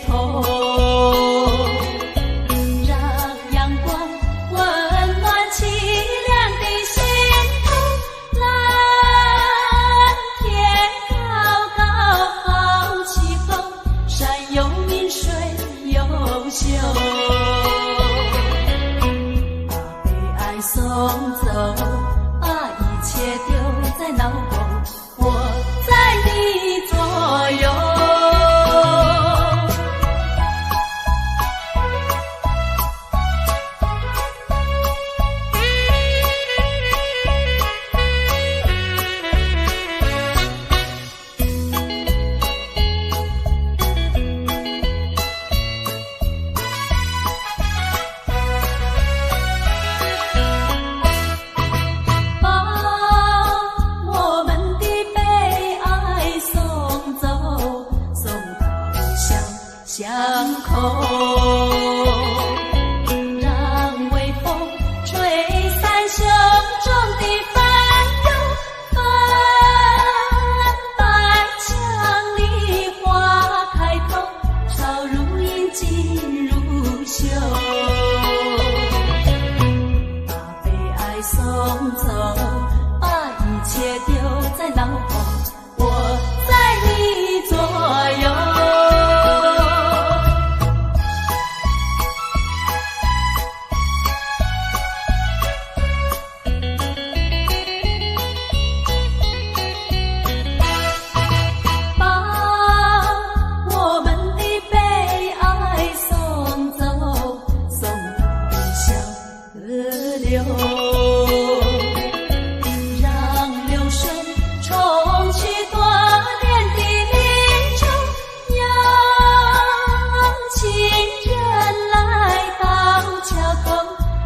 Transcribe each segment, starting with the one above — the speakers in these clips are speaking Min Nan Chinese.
頭，讓陽光溫暖淒涼的心頭。藍天高高好氣候，山又明水又秀。把悲哀送走，把一切丟在腦後，我在你左右。把我們的悲哀送走，送到小巷口，讓微風吹散胸中的煩憂。粉白牆裡花開頭，潮如銀，錦如繡。把悲哀送走，把一切丟在腦後，我在你左右。把我們的悲哀送走，送到小河流，讓流水沖去多年的離愁。邀情人來到橋頭，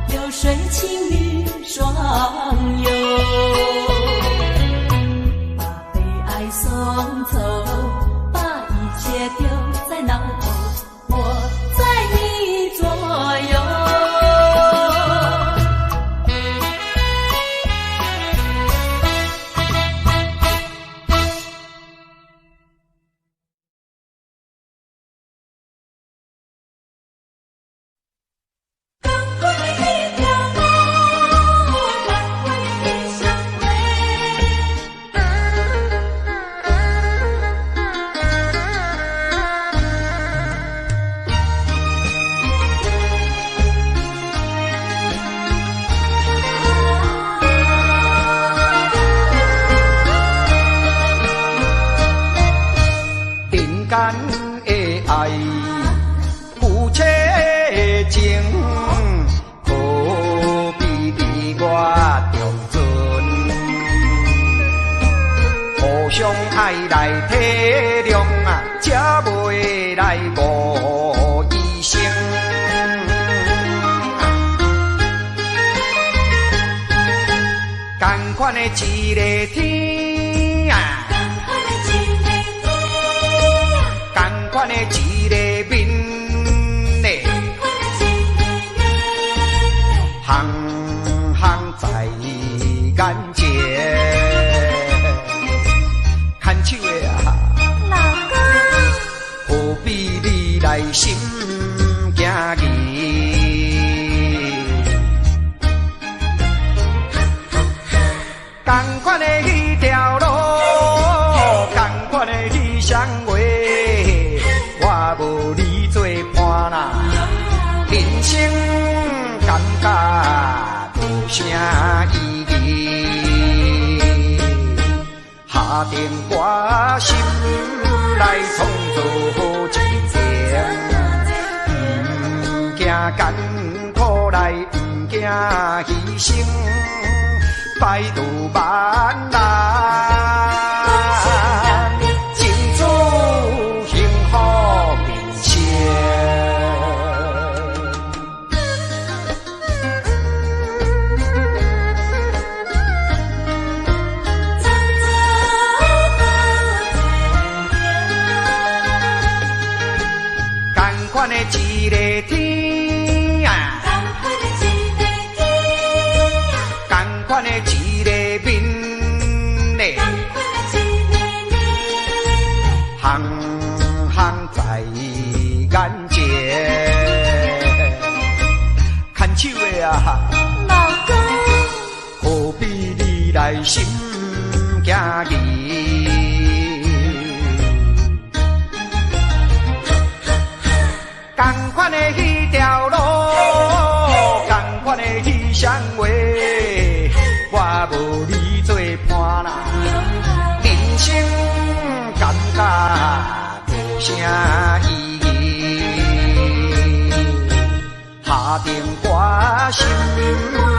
流水情侶雙遊。把悲哀送走，把一切丟在腦後，我在你左右。仝款的彼條路，仝款的彼相會。人間的愛，夫妻情，可比日月中尊，互相愛來體諒啊，才袂來誤醫生。仝款的一个天啊，仝款的一個面咧，行行在眼前，牽手的啊，老公，何必你來心驚疑？仝款的彼條路，仝款的彼相會，我無你做伴啦，人生感覺無啥意義。下定決心來創造一程，毋驚艱苦來，毋驚犧牲，排除萬難，爭取幸福人生。仝款的一個天啊，仝款的一個面咧，行行在眼眼前。牽手的啊，老公，何必你來心驚疑？仝款的彼條路，仝款的彼雙話，我無你做伴啦，人生感覺無啥意義。下定決心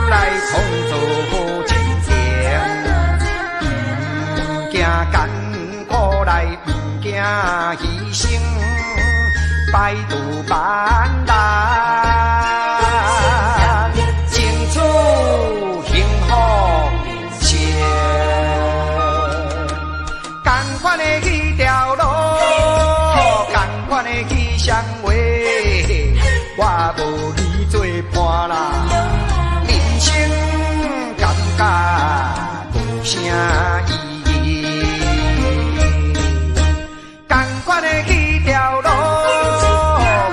來創造好前程，毋驚艱苦來，毋驚犧牲。排除萬難，爭取幸福人生。仝款的彼條路，仝款的彼雙話，我無你做伴啦，人生感覺無啥意義。仝款的彼條路，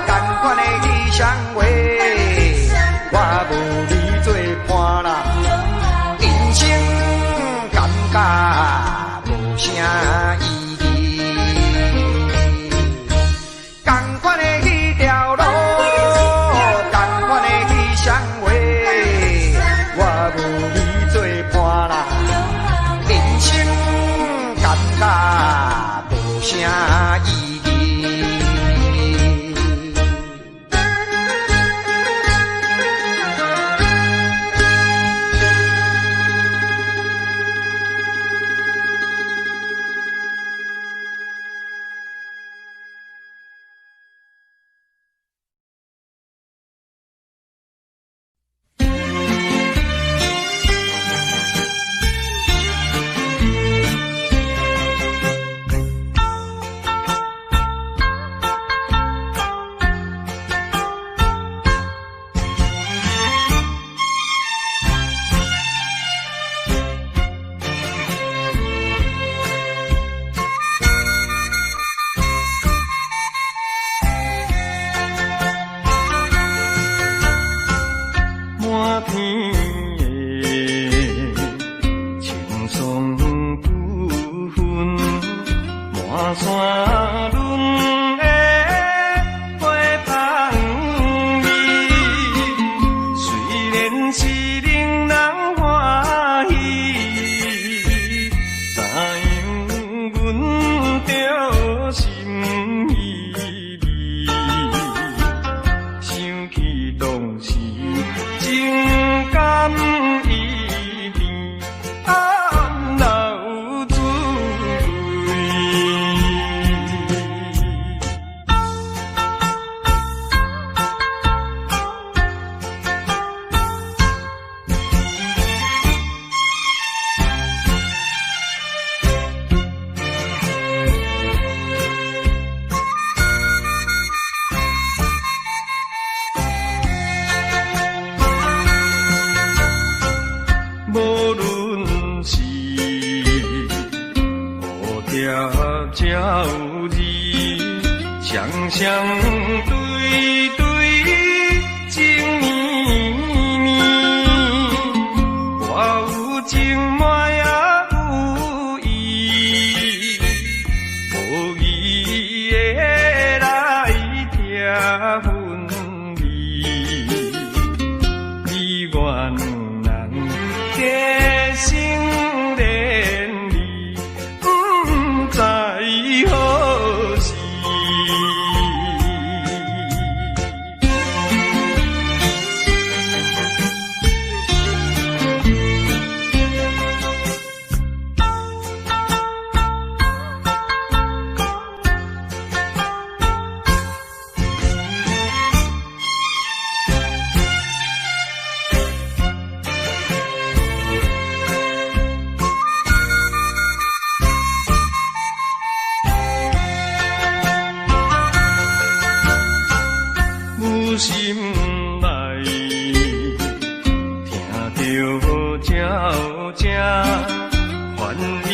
仝款的彼雙話，我無你做伴啦，人生感覺無啥意義。仝款的彼條路，仝款的彼雙話，我無你做伴啦，人生感覺無啥意義。滿天的青松浮雲，滿山崙的花香味。雖然是令人歡喜，怎樣阮著心意味？想起當時情感依甜，暗流滋味。無論是蝴蝶鳥兒，雙雙對對情綿綿，我有情嘛也有意，無義的來疼阮你，你願人加生連理，毋知何時。有心內聽著鳥聲，歡迎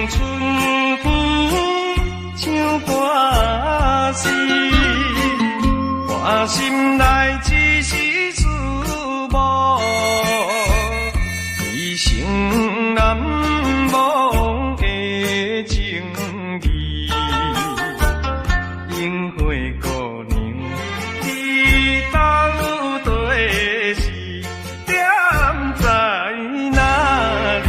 春天唱歌詩。我心內只是思慕，一生難忘的情義。櫻花姑娘，你到底是踮在哪裡？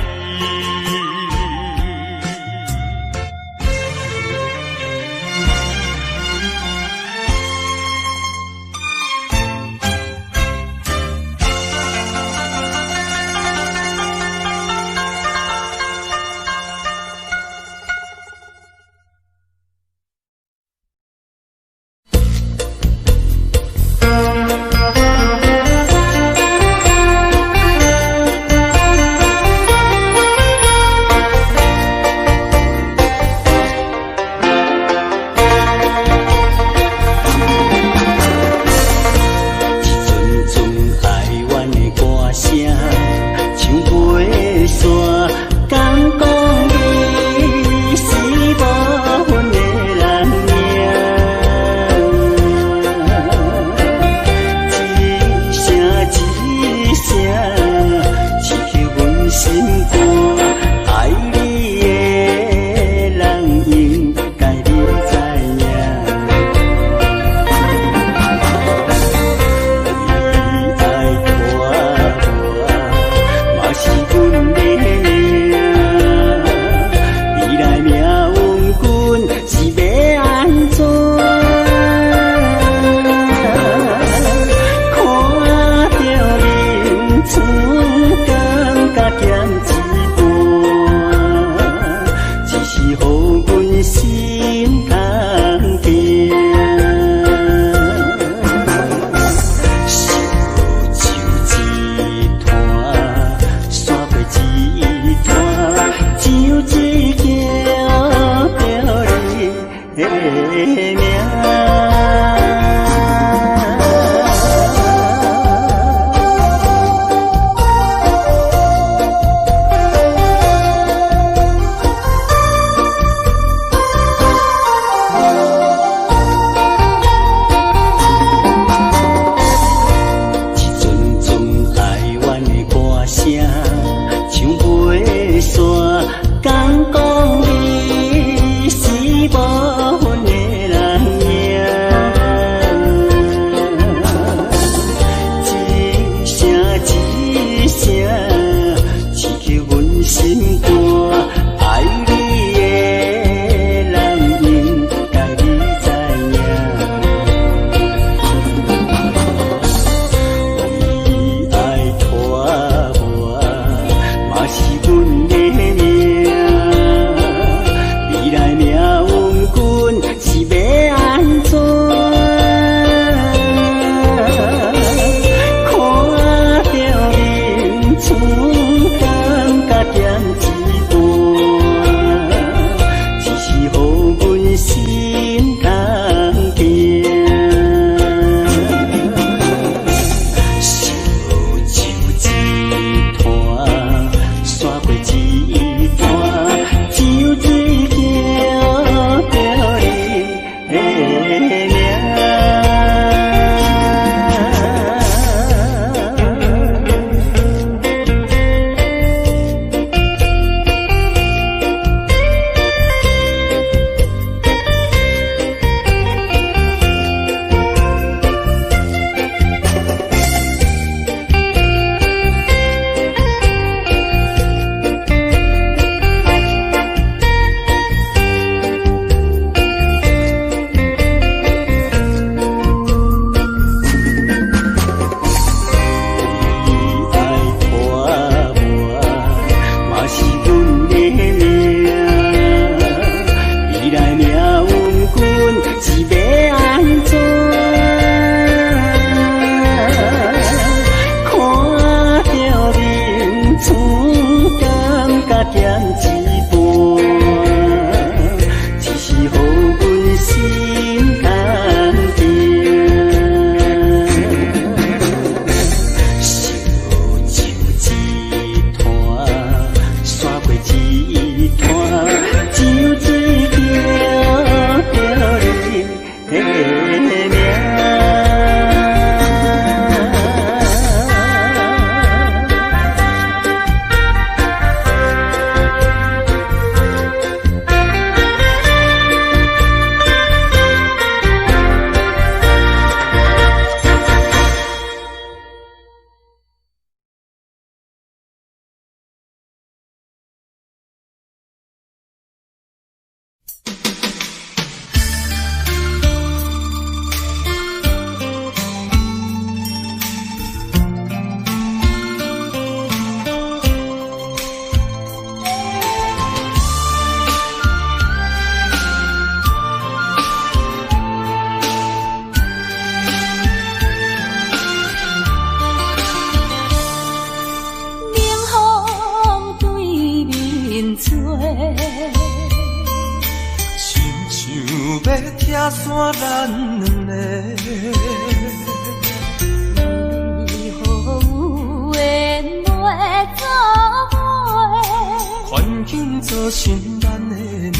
造成咱的命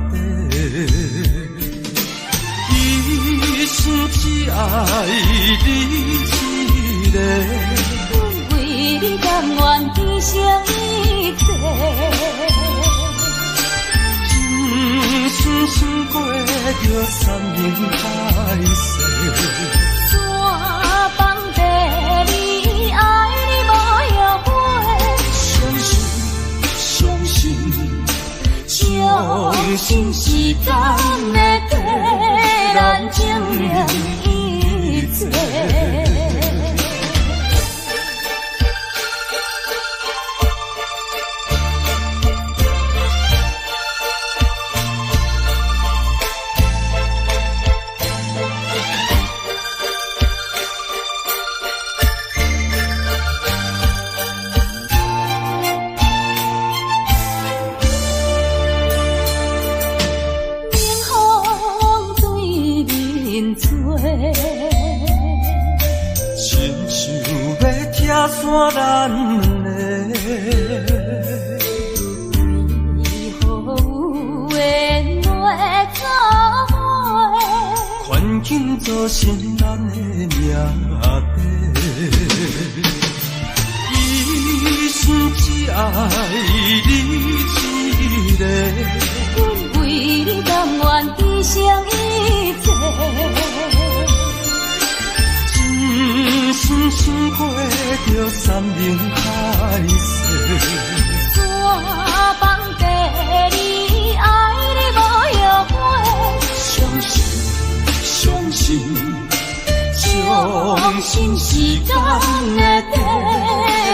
底。一生只爱你一个，为你甘愿牺牲一切。真心想过著山盟海誓。山放地你爱你无后悔，相信，相信，相信时间的题，咱证明一切。冷风对面吹，亲像欲拆散咱的。为何有缘袂做伙？环境造成咱的命底。一生只爱你一个，阮为你甘愿牺牲一切。真心想过著山盟海誓。山放地你爱你无后悔，相信，相信，相信时间的题，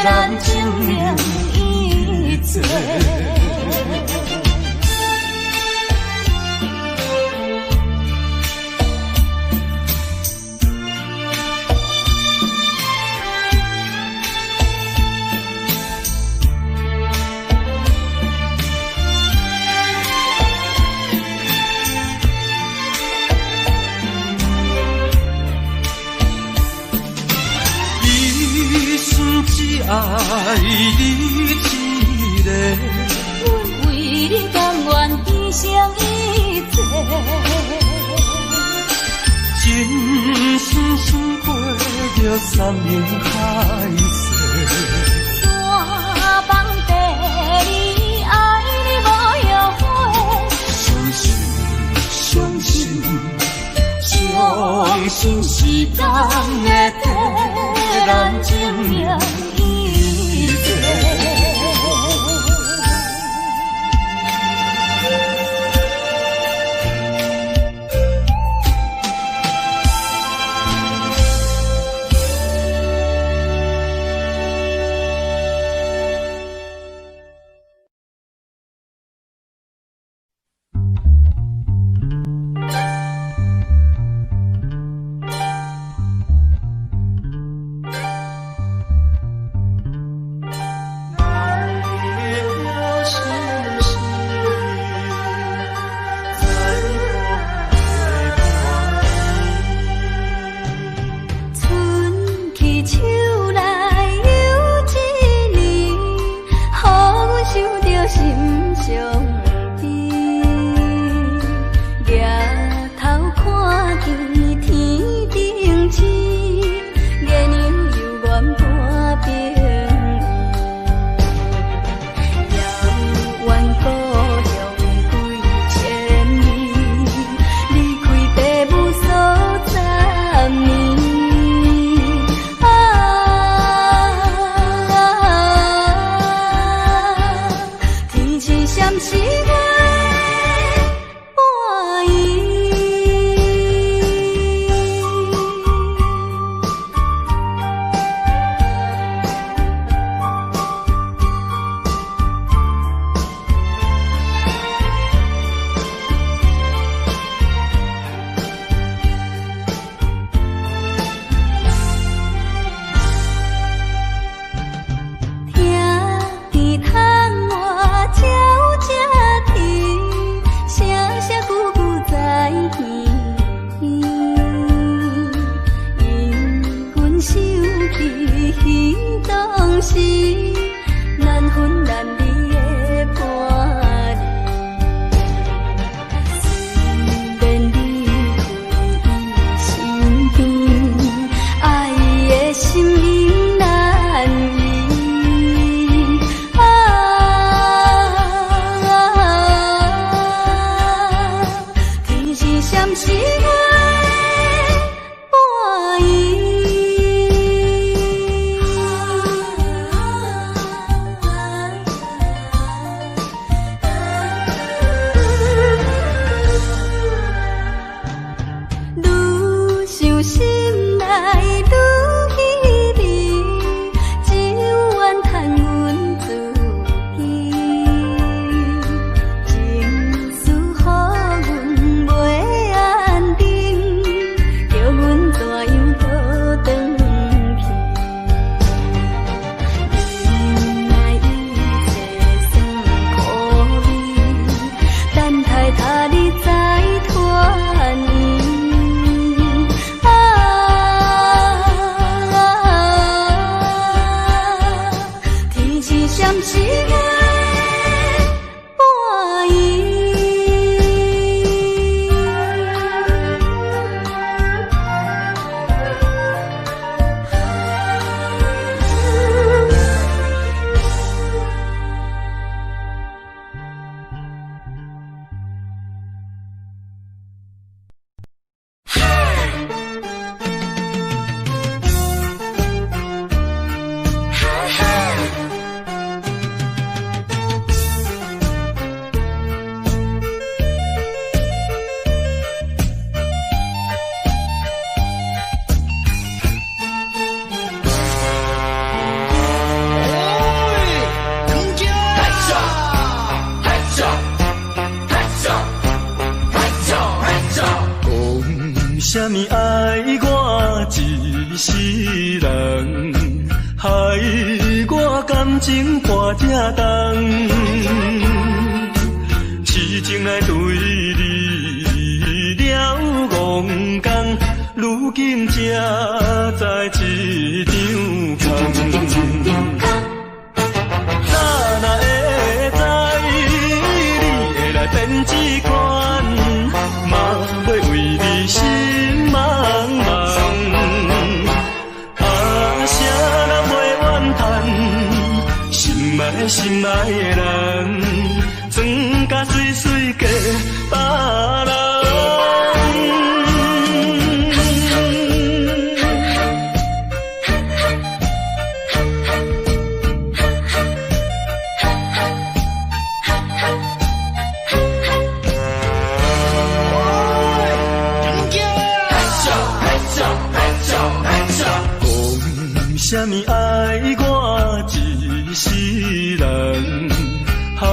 咱证明一切。一生只爱你一个，阮为你甘愿牺牲一切。真心想过著山盟海誓。山放地你爱你无后悔，相信，相信，相信时间的题，咱证明一切。春去秋来又一年，予阮想著心伤悲。举头看见天顶星，月娘犹原伴朋友。遥远故乡几千里，离开爸母数十年。啊，天星闪烁月半圆。听见窗外鸟声啼，声声句句在耳边。因阮想起彼当时，难分难离的伴。我一世人，害我感情跋這重。痴情來對你了戇工，如今才知一場空。早若會知你會來變這款，嘛欲為你心茫茫。啊，啥人袂怨嘆？心愛心愛的人，装甲媠媠嫁別人。講啥物愛我一世人，害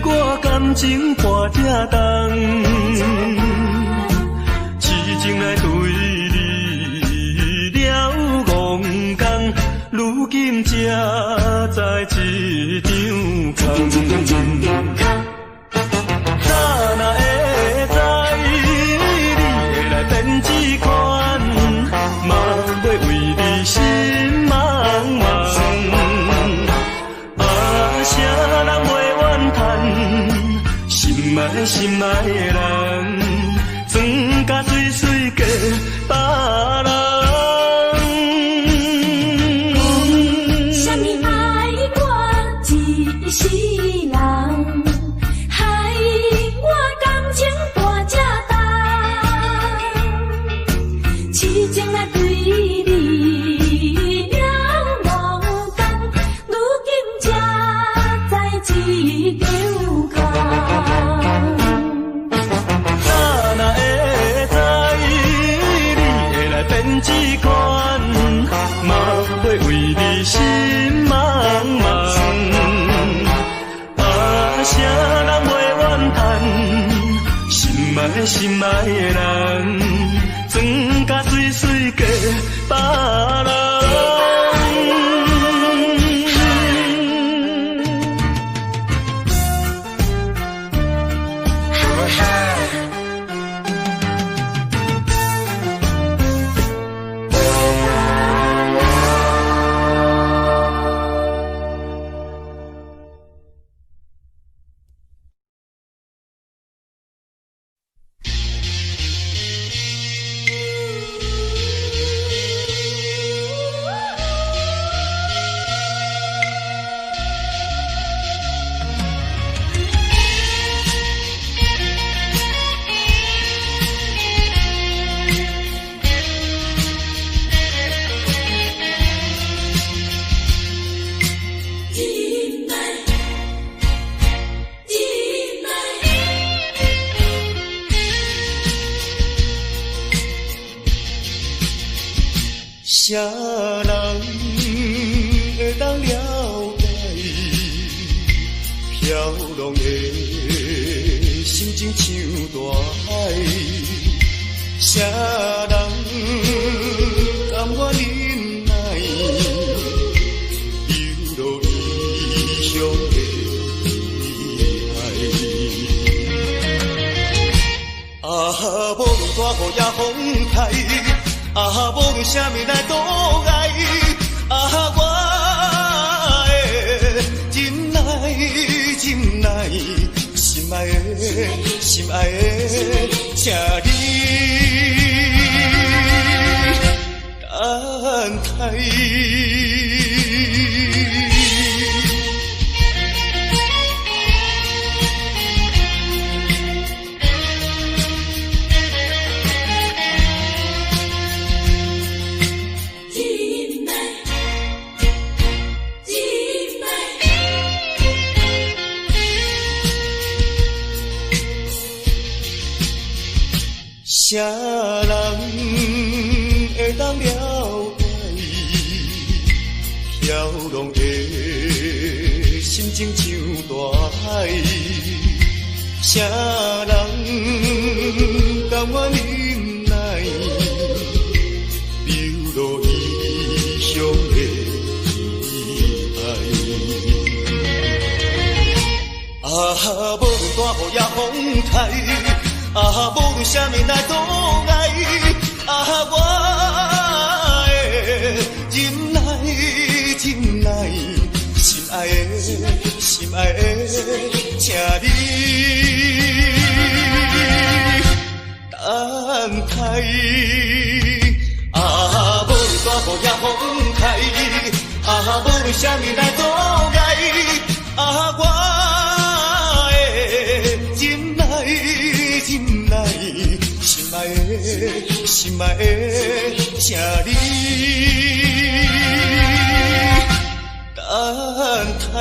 我感情跋這重。痴情來對你了戇工，如今才知一場空。早若會知你會來變這款，嘛欲為你心茫茫。啊，啥人袂怨嘆？心愛心愛的人，装甲媠媠嫁別人。啥物愛我一世人，害我感情跋這重。痴情來對你了戇工，如今才知一場空。早若會知你會來變這款，嘛欲為你心茫茫。啊，啥人袂怨嘆？心愛心愛的人，装甲媠媠嫁別人。忍耐，忍耐。啥人會當了解飄浪的心情像大海？啥人甘願忍耐，流落異鄉的悲哀？啊，無論大雨也風颱，啊，無論啥物來阻礙，啊，我會忍耐，忍耐，心愛的，心愛的，請你等待。忍耐，忍耐。啥人會當了解飄浪的心情像大海？啥人甘願忍耐，也風開，啊，無論啥物來阻礙，啊，我的真愛真愛，心愛的心愛的，請你等待。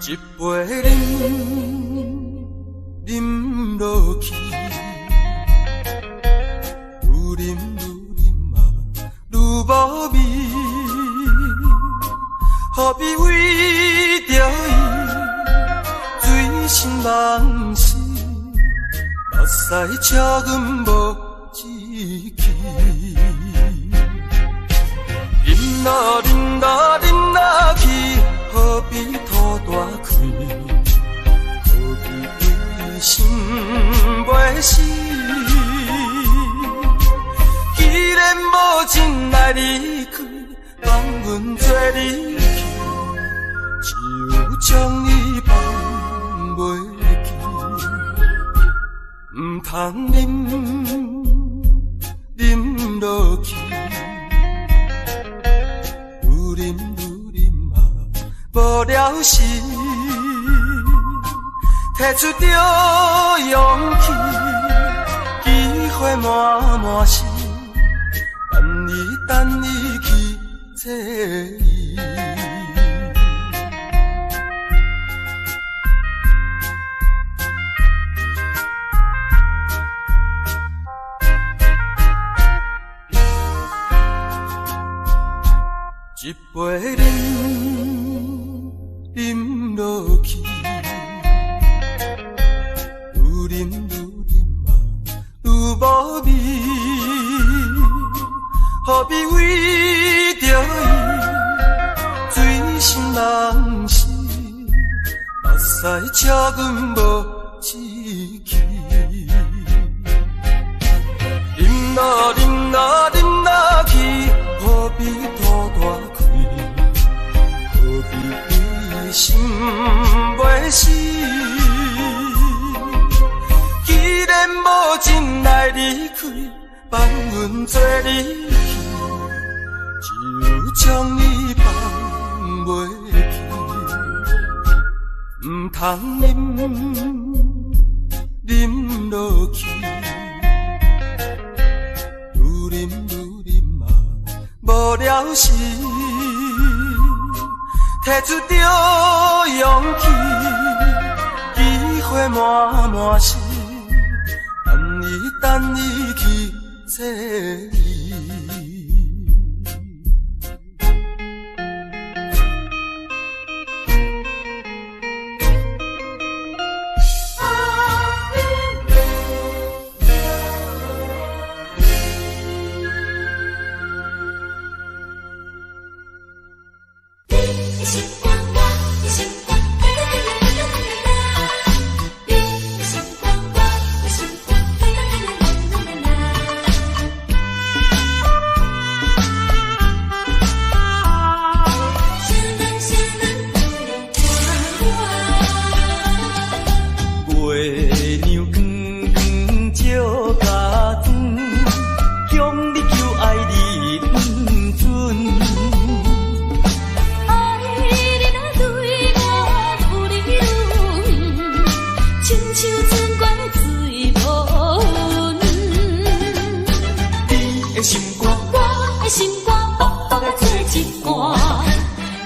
一杯啉，啉落去，愈啉愈啉啊，愈无味。何必为著伊醉生梦死？笑阮無志氣。饮落饮落饮落去，何必吐大气？何必为心袂死？既然无情来离开，放阮做你去，只有将你放袂记。毋通饮饮落去，愈饮愈饮嘛无了时，提出著勇气，机会满满是，等伊等伊去找伊。一杯饮饮落去，愈饮愈饮嘛愈无味，何必为著伊醉生梦死，目屎笑阮无志气。饮落饮落饮落去，何必吐大气？何必为心袂死？既然无情来离开，放阮做你去，只有将你放袂记。毋通饮饮落去，愈饮愈饮嘛无了时，提出著勇气，机会满满是，等伊等伊去找伊。你的心肝，我的心肝，哒哒哒哒哒哒哒。你的心肝，我的心肝，哒哒哒哒哒哒哒。啥人啥人陪伴我？月娘光光照家庄，向你求爱你毋准。爱你若对我愈来愈远，亲像春过水无痕。你的心肝，我的心肝白白的做一半，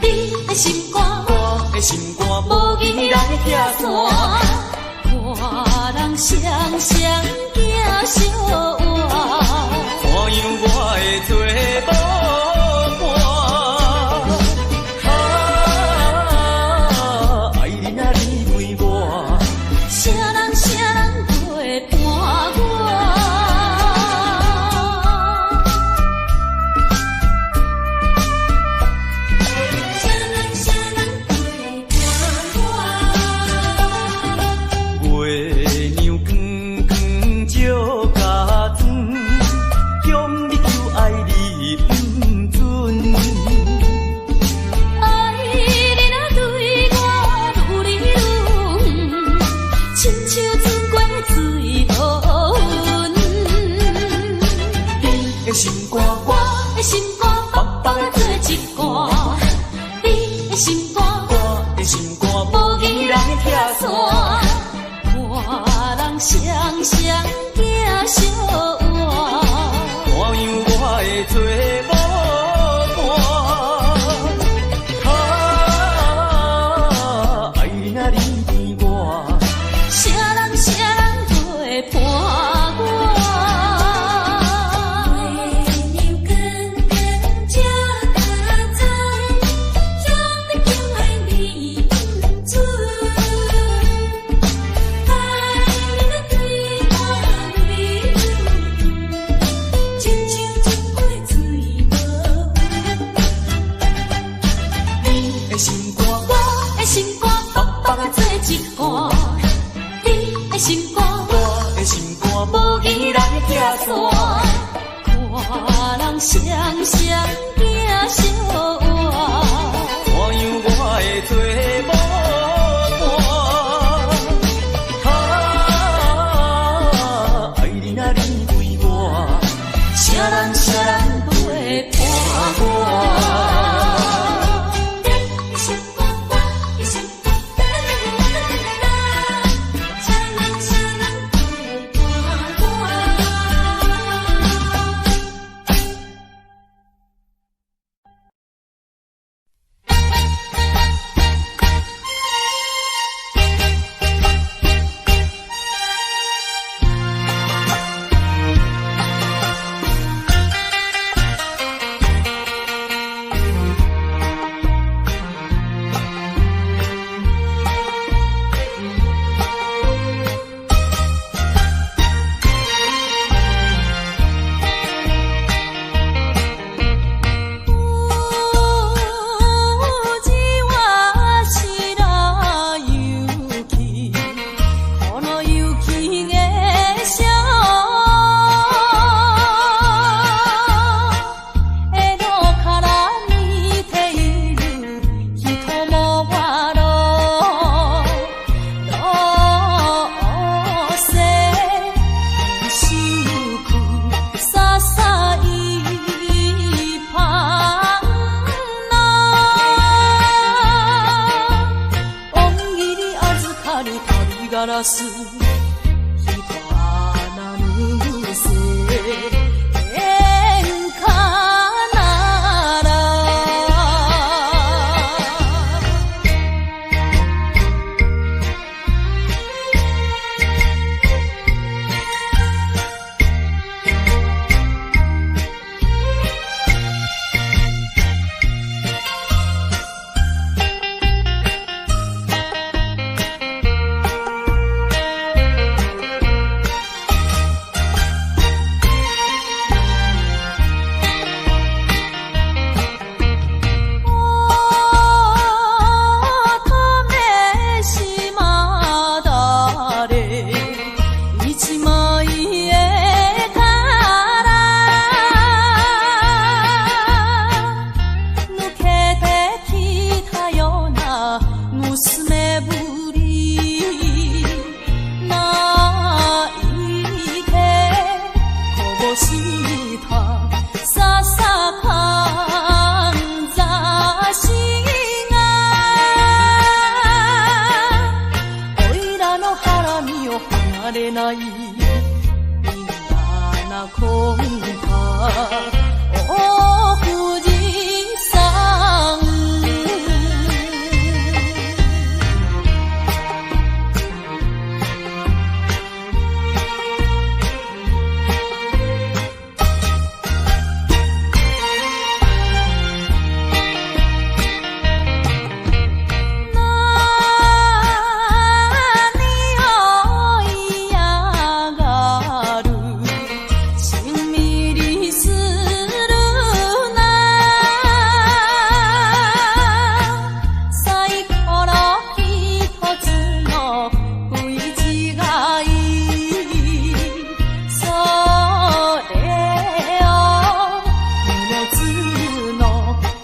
你的心肝我的心肝无义来拆散，看人双双行相活。怎样我会做无伴？啊，爱你若离开我，啥人啥人陪伴我？啥人啥人陪伴我？月娘光光照家庄，向你求爱你毋准。爱你若对我愈来愈远，亲像船过水无痕。你的心肝，我的心肝白白的做一半，你的心肝我的心肝无义来拆散，看人双双行相活。怎样我会做无伴？啊，爱你若离开我，啥人啥人陪伴我？月娘光光照家庄，向你求爱你毋准。爱你若对我山，看人双双行相偎。怎样我会做无伴？啊，愛你若離開我，啥人啥人陪伴我？你的星光，我的星光，啦啦啦啦啦啦啦，啥人啥人陪伴我？富士は白雪，この雪化粧。江戸から見ている人も笑う。どうせ薄くささいパンな恩義に預かる旅ガラス人穴ぬせ喧嘩なら。お試しまだれ一枚絵から抜けてきたような娘ぶり泣いてこぼしたささかんざしがおいらの腹身を離れない嫌なこんたお富士山。何を嫌がるしんみりするなサイコロ一つの食い違いそれを胸つの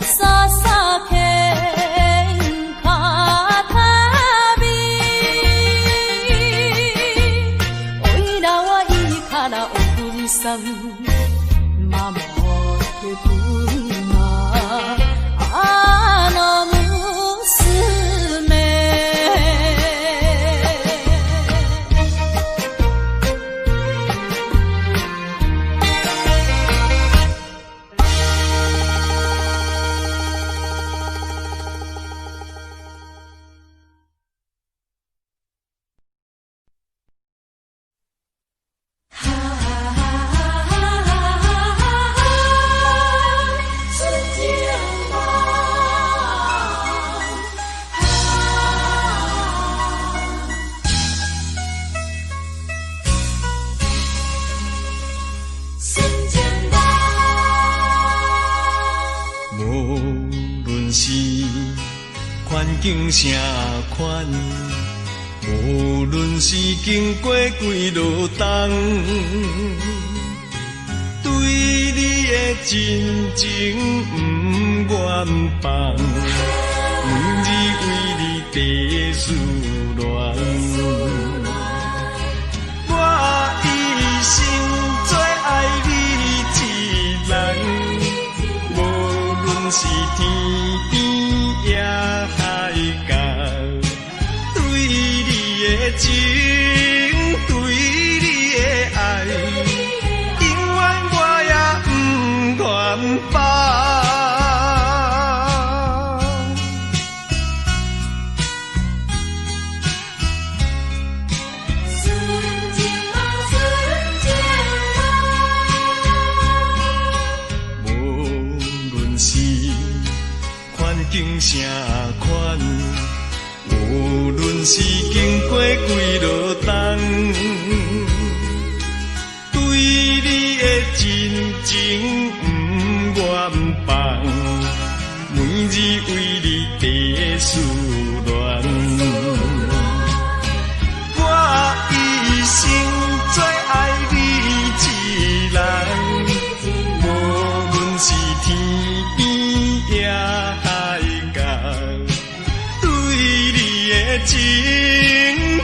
ささけんか旅おいらはいいからお富士山守ってくんなあの娘。深情梦，深情梦。無論是環境啥款，無論是經過幾落冬，的真情毋願放，每日為你地思戀。我一生最愛你一人，無論是天邊也海角，對你的情，對你的愛，永遠我也毋願放。純情夢，純情夢。無論是環境啥款，無論是經過幾落冬，對你的真情毋願放，每日為你地思戀。我一生最愛你一人，無論是天邊也海角，對你的情，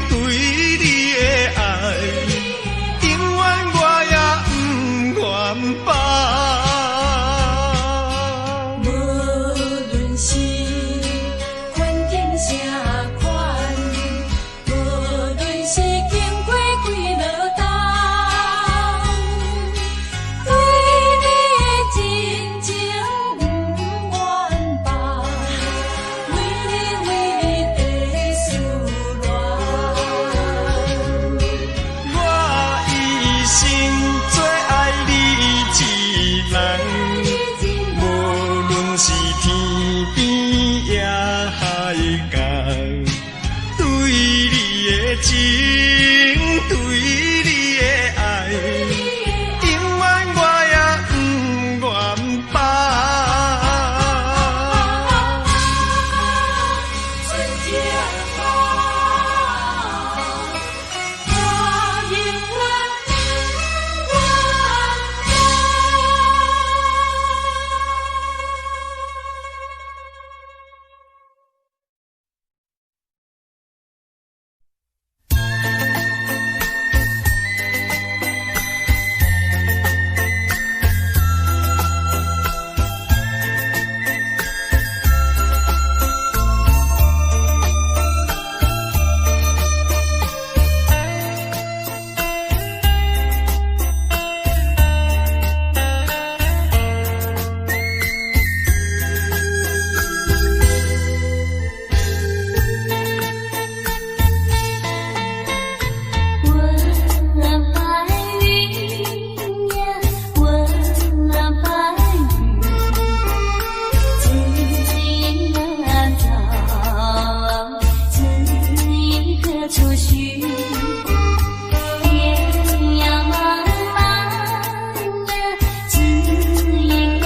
對你的愛，永遠我也毋願放。無論是環境啥款，無論是經過幾落冬，對你的真情毋願放，每日為你地思戀。我一生最愛你一人，無論是天邊也海角，對你的情，對你的愛，永遠我也毋願放。純情夢，我永遠不願放。問白雲呀，問白雲，知音難找，知音何處尋？天涯茫茫呀，知音難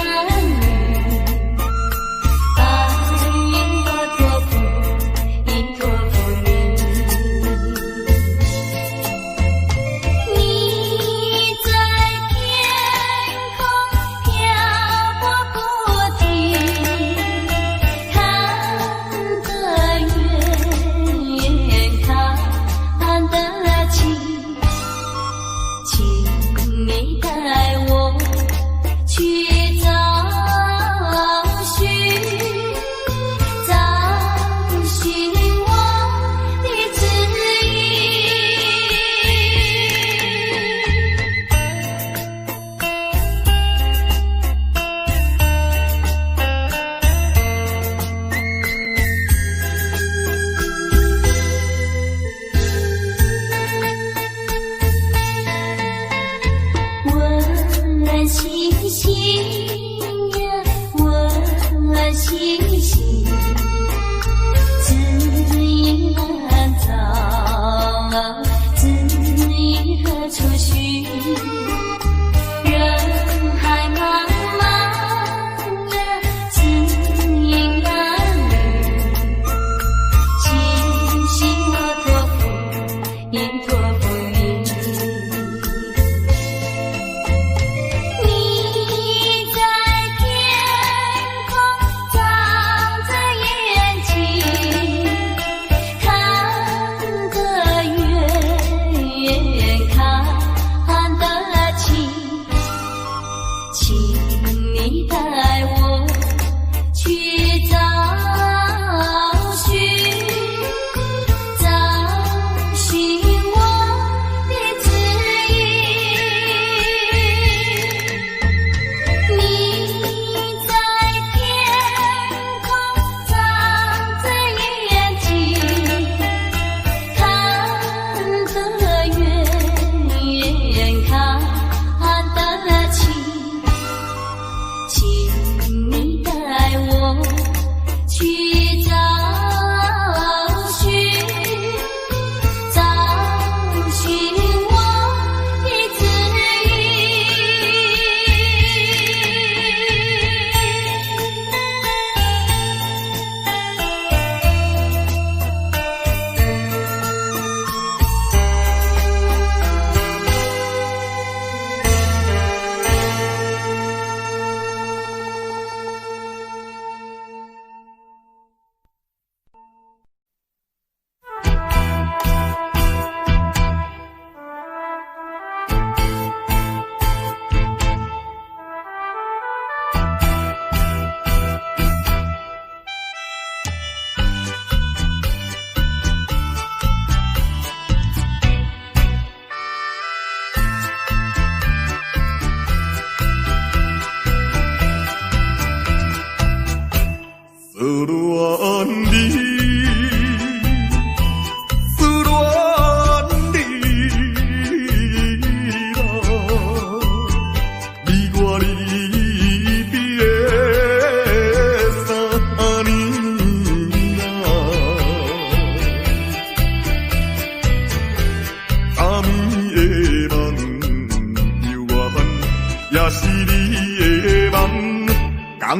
尋。白雲我託付，應託付你。你在天空飄泊不定，看得遠，看得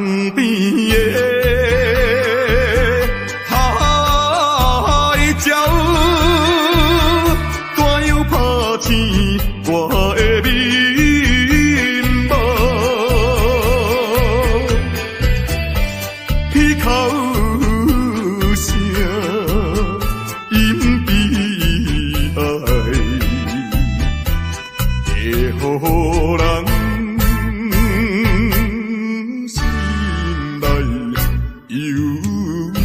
江邊的海鳥，怎樣拍醒我的眠夢？彼哭聲因悲哀，會予人心內憂悶。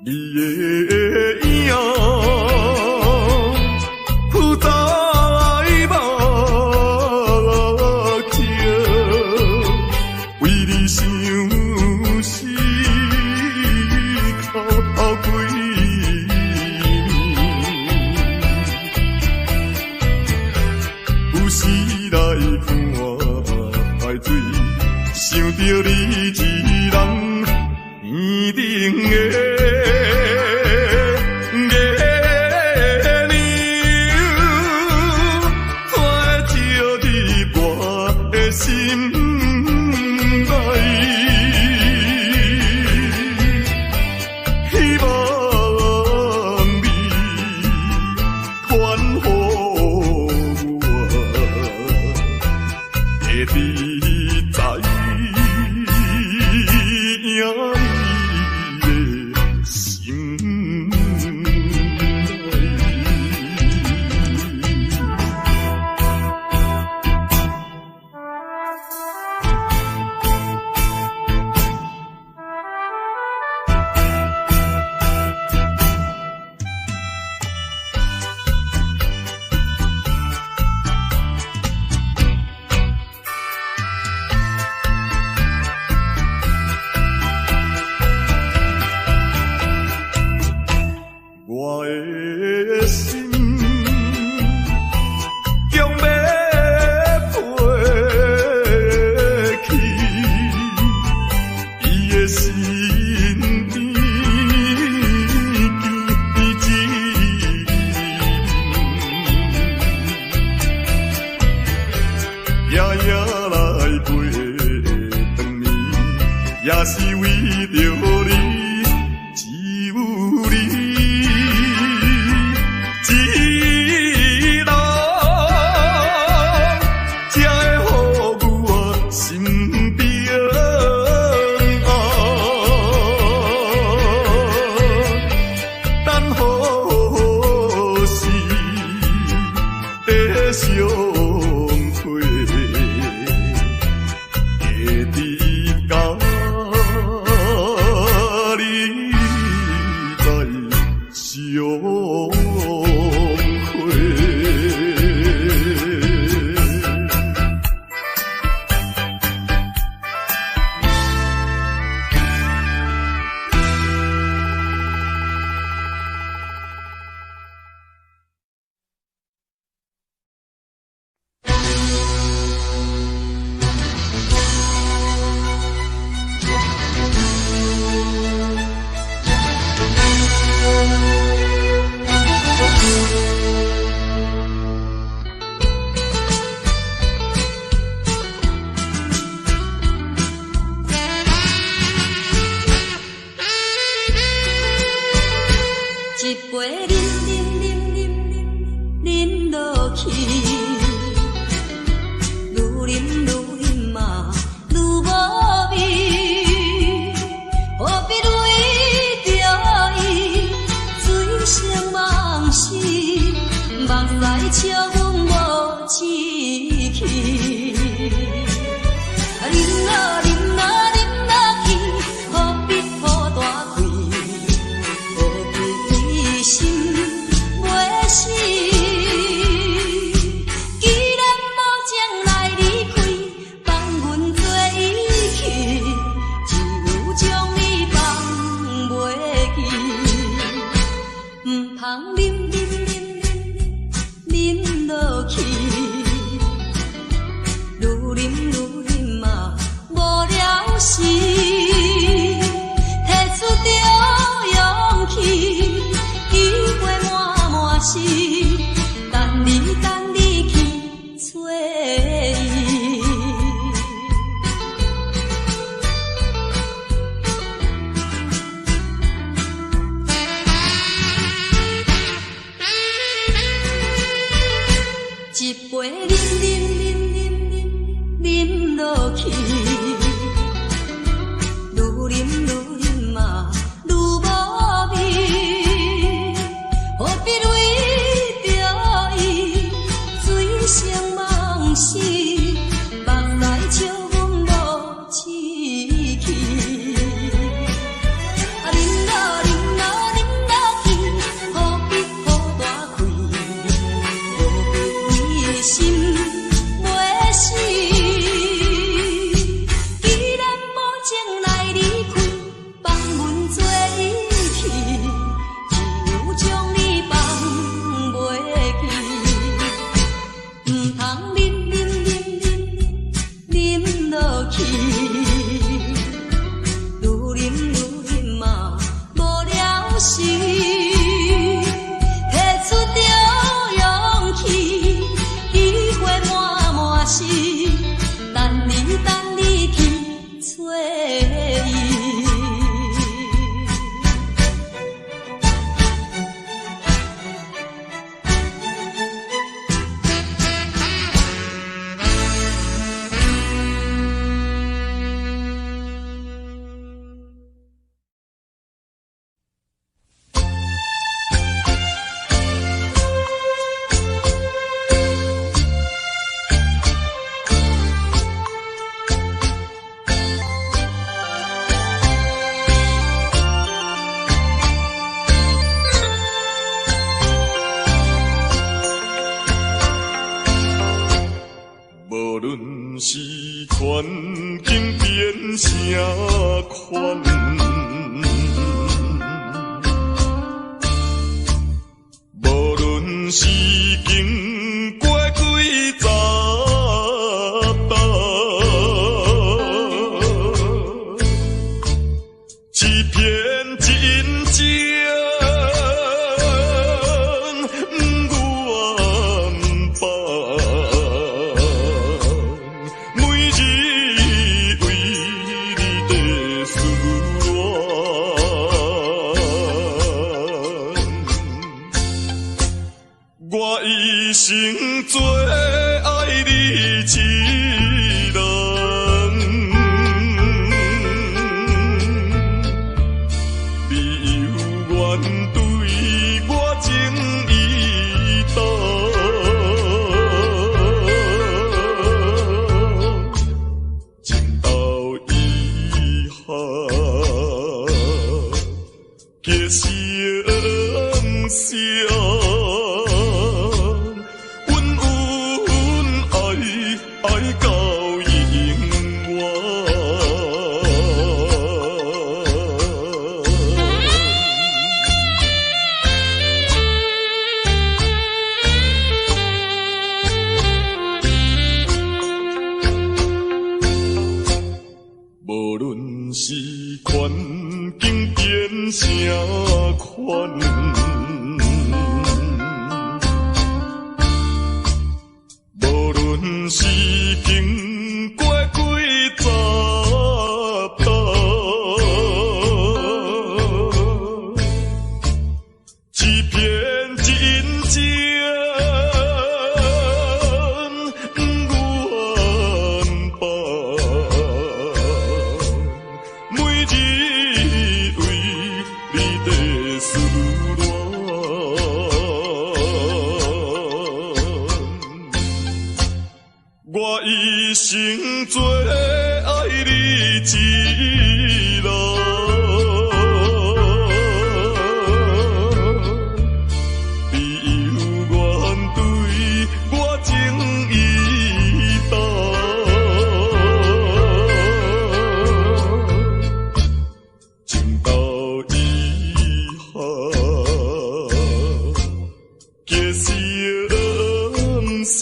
你的影浮在目前，為你相思哭幾暝，有時來看海水，想著你一人天頂的月亮，怎會照入我的心內？希望你寬予我，會知影你的心內。我的心強欲飛去，伊的身邊見一面，夜夜來陪轉暝，也是為著你，只有你一人，才會予我心平安。等何時會相會？會知甲你再相會。一杯啉啉啉啉啉啉落去，愈啉愈啉嘛愈無味，何必為著伊醉生夢死，目屎笑阮無志氣。啉落啉落啉落去，何必吐大氣？何必為心袂死？既然無情來離開，放阮做伊去，只有將你放袂記。毋通啉啉啉啉啉落去，啥款？无论是经过几十冬，一片真情不愿放，每日为你在思恋。我一生最爱你一人，你犹原对我情意重，情到遗憾结成双。稳稳爱，爱到永远。无论是环境变啥款，无论是经过几十冬，一片真情不愿放，每日为你在思恋。我一生最爱你一人，你犹原对我情意重，情到遗憾结成双。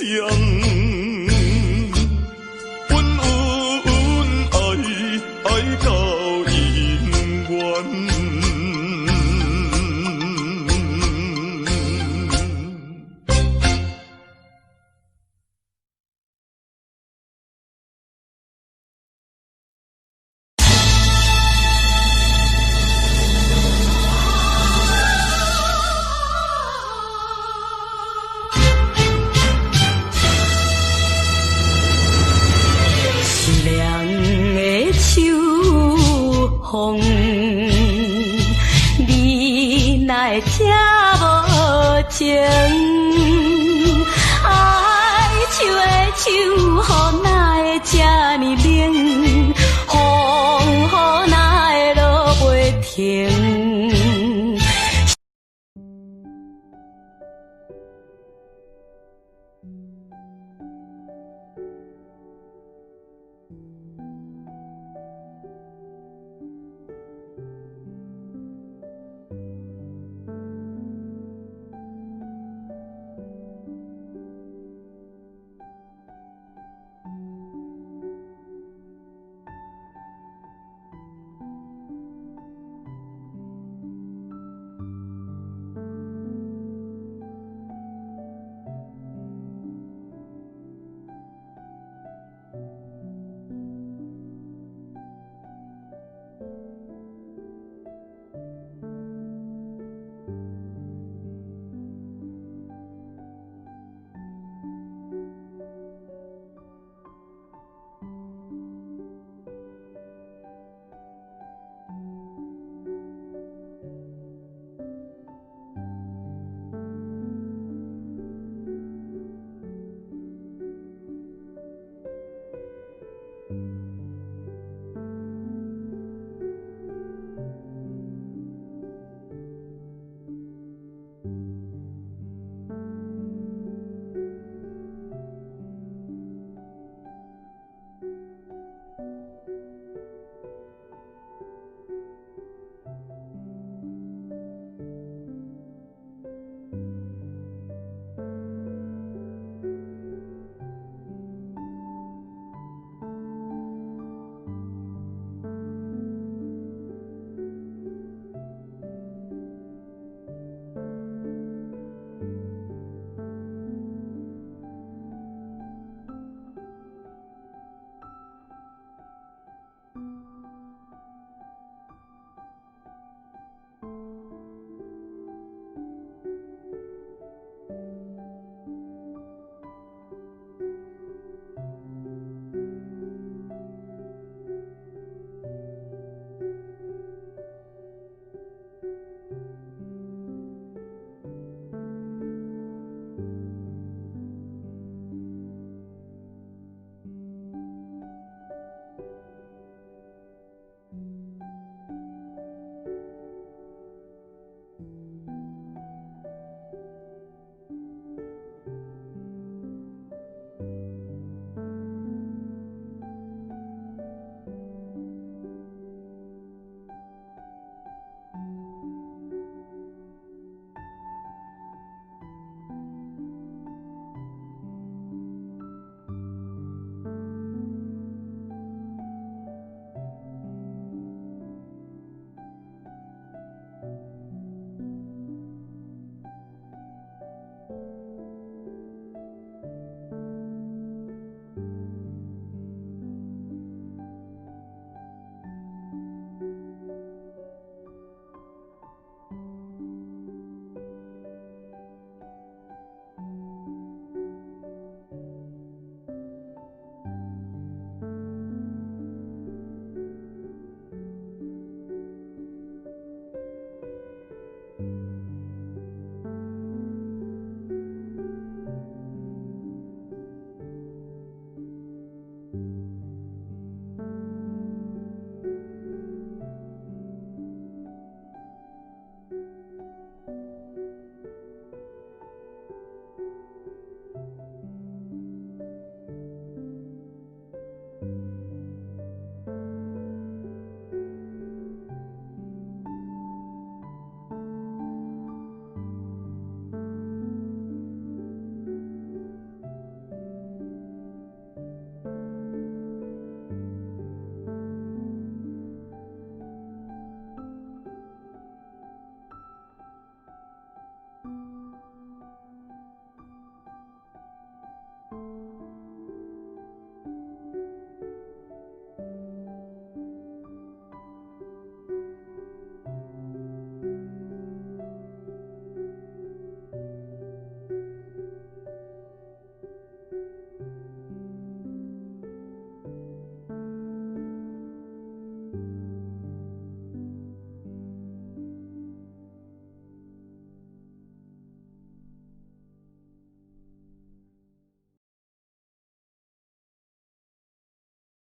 稳稳爱，爱到永远。凄凉的秋风，你哪会这无情？爱树的秋雨哪会这呢冷？